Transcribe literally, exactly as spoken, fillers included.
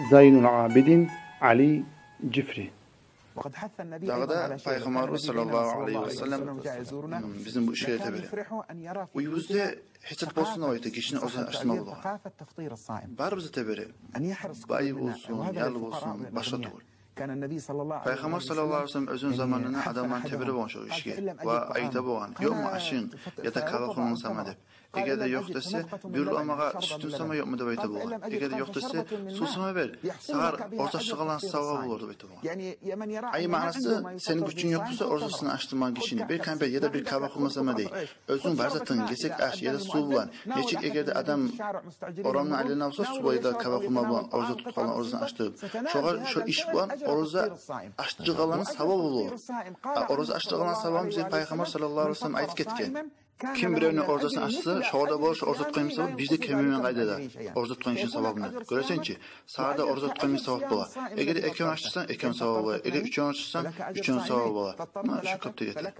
Зайнул Абидин Али Джифри. Дагъы да Пайхаммарыбыз саллаллагьу алайгьи ва саллам бизин бу ишге эте бере. Уьюбюзде гьажат болсун деп айта гишини оразасын ачдырма болагъан. Барыбыз да эте бере. Бай болсун, ял болсун, башгъа тюгюл. Пайхаммар саллаллагьу алайгьи ва саллам оьзюню заманында адамланы эте бере болгъан шо ишге. Ва айта болгъан: «Ёкъму ашынг, яда кабагь хурманг сама?» — деп. Эгер де ёкъ десе, бир лукъма сютюнг сама ёкъму деп айта болгъан. Эгер де ёкъ десе, сув сама бер, сагъа ораза ачдыргъанланы савабы болур деп айта болгъан. Ай маънасы, сени гючюнг ёкъ буса оразасын ачдырма гишини, бир конфет яда бир кабагь хурма сама дей. Оьзюнг бар затынг, гесек аш яда сув булан. Нечик эгер де адам орамны айлана буса, сув яда кабагь хурма булан ораза тутгъанланы оразасын ачдырып, шогъар шо иш булан ораза ачдыргъанланы савабы болур. А ораза ачдыргъанланы савабын бизге Пайхаммар саллаллагьу алайгьи ва саллам айтып гетген. Ким биревню оразасын ачдырса, шогъар да болур шо ораза тутгъан йимик саваб, бир де кемимеген къайдада. Ораза тутгъан гишини савабын да. Гёресен чи, сагъа да ораза тутгъан йимик саваб бола. Эгер экевню ачдырсанг, экевню савабы бола. Эгер уьчевню ачдырсанг, уьчевню савабы бола. Муна шу кюйде гете.